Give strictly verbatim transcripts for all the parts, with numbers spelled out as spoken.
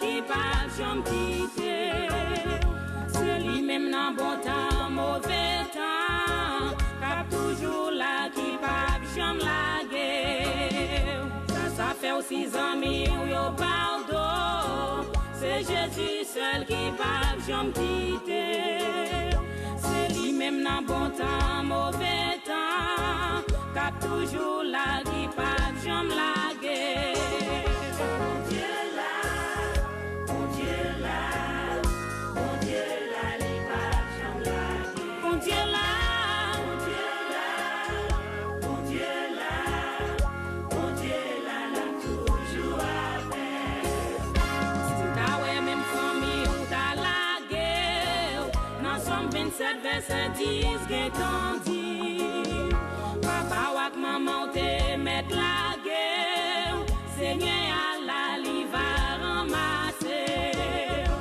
ki p ap janm kite w. Se li menm nan bon tan, move tan, k ap toujou la, ki p ap janm lage w. Sa sa fè w si zanmi w yo pa w do, se Jezi sèl ki p ap janm kite w. Se li menm nan bon tan, move tan, k ap toujou la, ki p ap janm lage. Bondye la, Bondye la, Bondye la, li p ap janm lage. Bondye la, Bondye la, Bondye la, Bondye la, l ap toujou avè w. Si w ta wè menm fanmi w ta lage w, nan Sòm vennsèt vèsè dis gentan di, papa w ak manman w te mèt lage w, Senyè a la, li va ranmase w.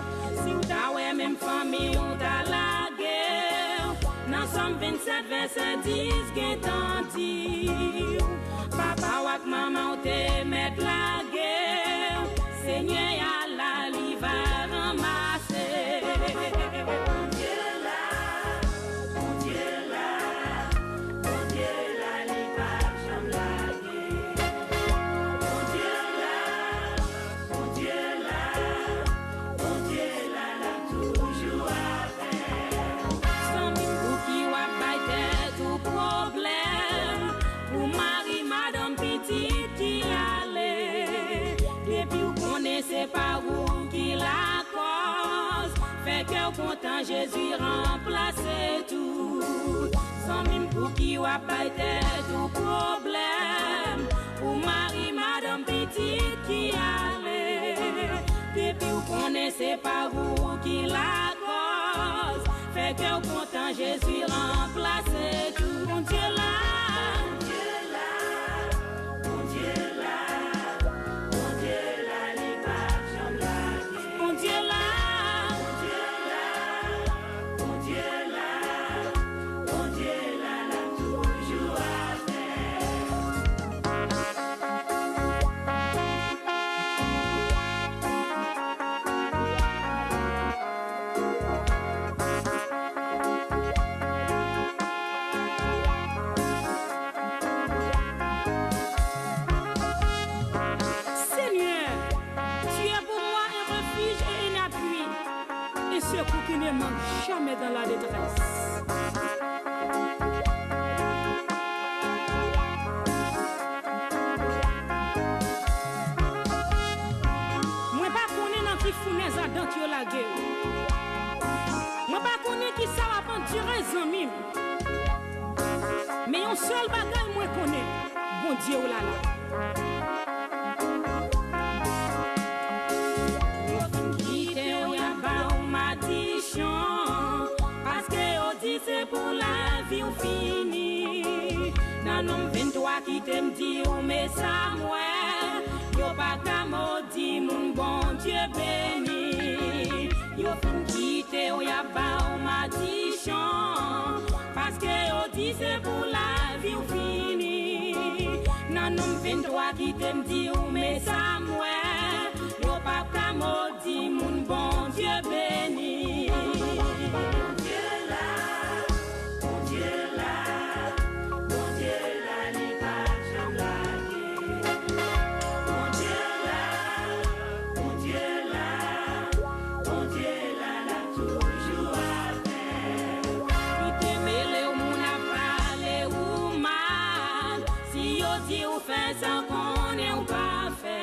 Si w ta wè menm fanmi w ta lage w, nan Sòm vennsèt vèsè dis gentan di w, papa w ak manman w te mèt lage w, Senyè a la, li va ranmase w. Bondye la, Bondye la, Bondye la, li p ap janm lage. Bondye la, Bondye la, Bondye la, l ap toujou avè w. Zanmi m, pouki w ap bay tèt ou pwoblèm pou mari, madanm, pitit ki ale? Depi w konnen se pa ou ki lakòz, fè kè w kontan, Jezi ranplase tout. Zanmi m, pouki w ap bay tèt ou pwoblèm pou mari, madanm, pitit ki ale? Depi w konnen se pa ou ki lakòz, fè kè w kontan, Jezi ranplase tout. Bondye la, Bondye la, Bondye la, Bondye la, li p ap janm lage. Bondye la, Bondye la, Bondye la, Bondye la, l ap toujou avè w. Seigneur, tu es pour moi un refuge et un appui, un secours qui ne manque jamais dans la détresse. Mwen pa konnen nan ki founèz adan yo lage w. Mwen pa konnen ki sa w ap andire, zanmi m. Men yon sèl bagay mwen konnen, Bondye w la la. Yo fin kite w, y ap ba w madichon, paske yo di se pou lavi w fini. Nan Nonm venntwa, kite m di w, men sa m wè, yo pa ka modi moun Bondye beni. Yo fin kite w, y ap ba w madichon, paske yo di se pou lavi w fini. Nan Nonm venntwa, kite m di w, men sa m wè, yo p ap ka modi moun Bondye beni. Bondye la, Bondye la, Bondye la, li p ap janm lage. Bondye la, Bondye la, Bondye la, l ap toujou avè w. Kite mele w, moun ap pale ou mal, si yo di w fè sa, konnen w pa fè.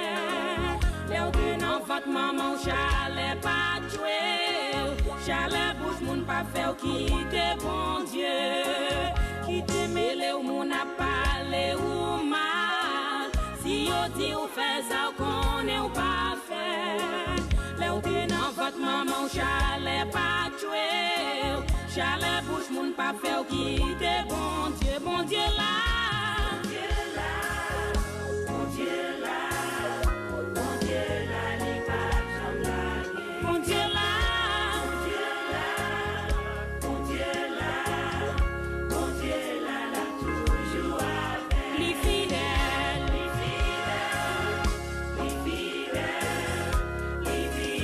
Lè w te nan vant manman w, chalè pa tchwe w. Chalè bouch moun pa fè w kite Bondye. Kite mele w, moun ap pale ou mal, si yo di w fè sa, w konnen w pa fè. Lè w te nan vant manman w, chalè pa tchwe w. Chalè bouch moun pa fè w kite Bondye. Bondye la, Bondye la, Bondye la, Bondye la, li p ap janm lage. Bondye la, Bondye la, Bondye la, Bondye la, l ap toujou avè w. Li fidèl, li fidèl, li fidèl, li fidèl.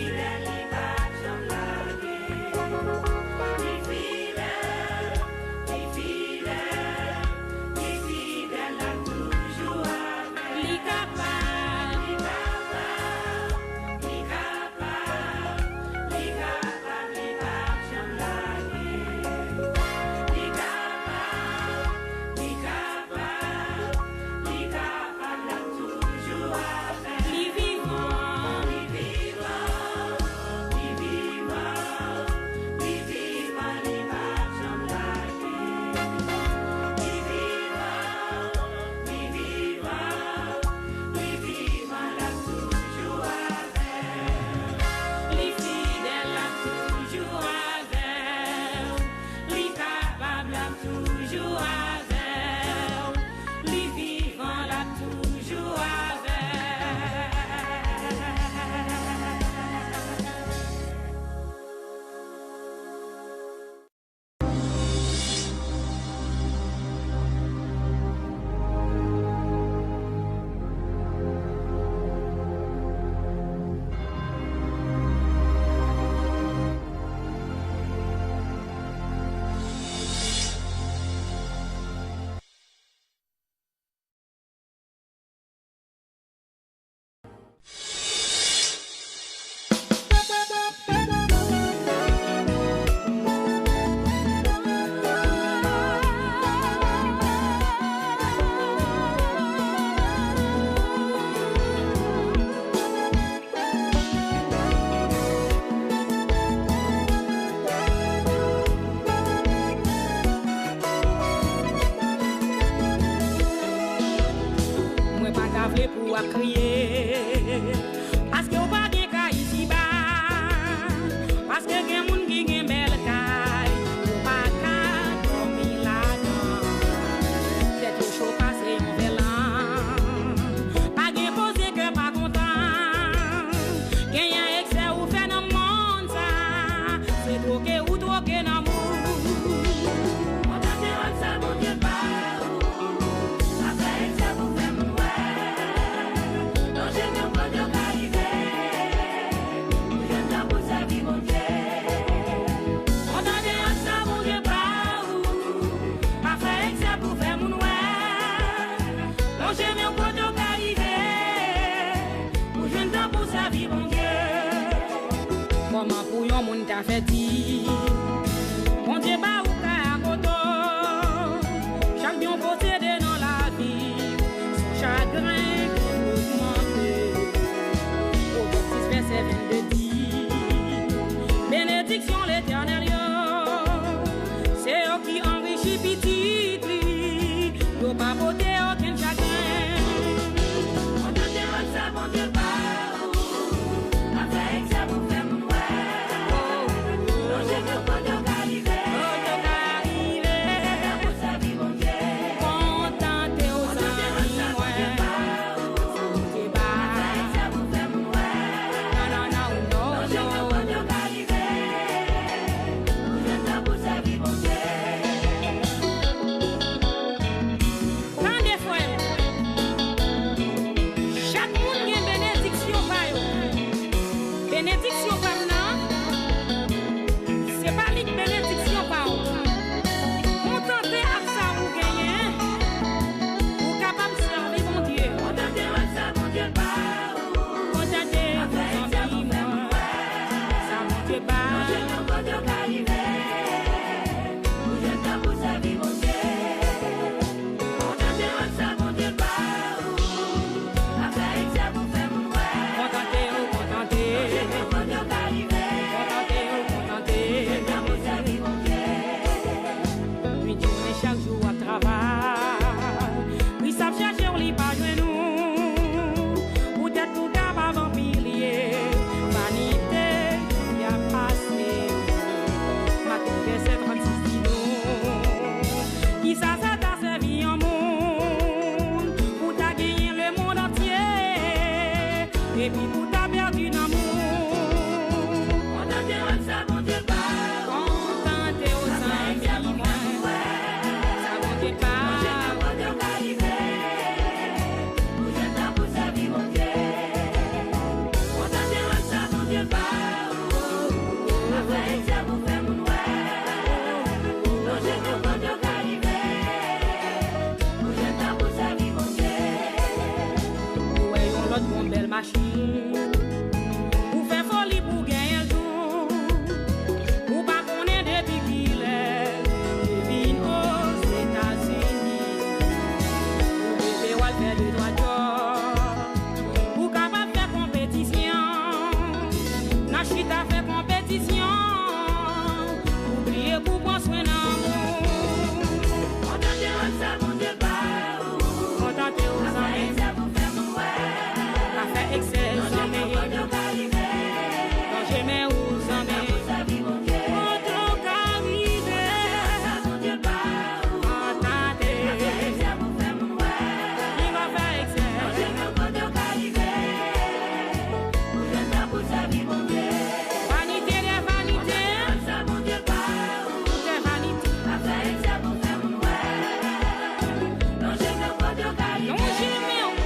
Yon moun ta fè di, Bondye ba ou kay ak oto. Chak byen w posede nan lavi, se yon chagren ki ogmante. Pwovèb sis vèsè vennde di, benediksyon Letènèl yo, se yo ki anrichi pitit li, yo pa pote okenn chagren. Kontan te wè sa Bondye ba ou. Afè eksè pou fè moun wè. Lonje men w kote w ka rive. Lonje men w pou sèvi Bondye. Kontante w, zanmi mwen. Afè eksè pou fè moun wè. Non, non, non, non, non. Lonje men w kote w ka rive. Pou jwenn tan pou sèvi Bondye. Tande, frè m. Chak moun gen benediksyon pa yo. Benediksyon pa m nan, se pa li k benediksyon pa w. Kontante ak sa ou genyen, ou kapab sèvi Bondye. Kontante ak sa Bondye ba ou. Kontante, zanmi mwen, sa Bondye ba ou. Lonje men w kote w ka rive. Pou jwenn tan pou sèvi Bondye. Kontante w ak sa Bondye ba ou. Afè eksè pou fè moun wè. Kontante w, kontante. Lonje men w kote w ka rive. Kontante w, kontante. Pou jwenn tan pou sèvi Bondye. Nuit jounen chak jou w ap travay. Kris ap chèche w, li pa jwenn ou. Poutèt nou kapab anpilye vanite ki ap pase. Maten vèsè trannsis di nou, kisa sa ta sèvi yon moun pou ta genyen lemonn antye, epi pou ta pèdi nanm ou? Kontante w ak sa Bondye ba ou. Kontante w, zanmi mwen. Sa Bondye ba ou. Lonje men w kote w ka rive. Pou jwenn tan pou sèvi Bondye. Kontante w ak sa Bondye ba ou. Afè eksè pou fè moun wè. Lonje men w kote w ka rive. Pou jwenn tan pou sèvi Bondye. Ou wè yon lòt bon bèl machin. Ou fè foli pou genyen l tou. Ou pa konnen depi kilè li vin Ozetazini. Ou bezwen w al fè de twa djòb pou kapab fè konpetisyon. Nan chita fè konpetisyon, ou bliye pou pran swen nanm ou. Kontante w ak sa Bondye ba ou. Kontante w, zanmi. Afè eksè pou fè moun wè. Afè eksè, zanmi. Lonje men w kote w ka rive. Lonje men w, zanmi. Pou sèvi Bondye. Kote w ka rive. Sa Bondye ba ou. Kontante. Afè eksè pou fè moun wè. Li pa fè eksè. Lonje men w kote w ka rive. Pou jwenn tan pou sèvi Bondye. Vanite dè vanite. Kontante w ak sa Bondye ba ou. Tout est vanité. Afè eksè pou fè moun wè. Lonje men w kote w ka rive. Lonje men w.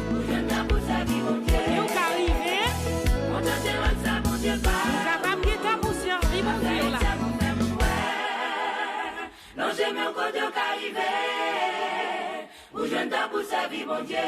Pou jwenn tan pou sèvi Bondye. Kote w ka rive. Kontante w ak sa Bondye ba ou. Ou kapab gen tan pou sèvi Bondye w la. Afè eksè pou fè moun wè. Lonje men w kote w ka rive. Pou jwenn tan pou sèvi Bondye.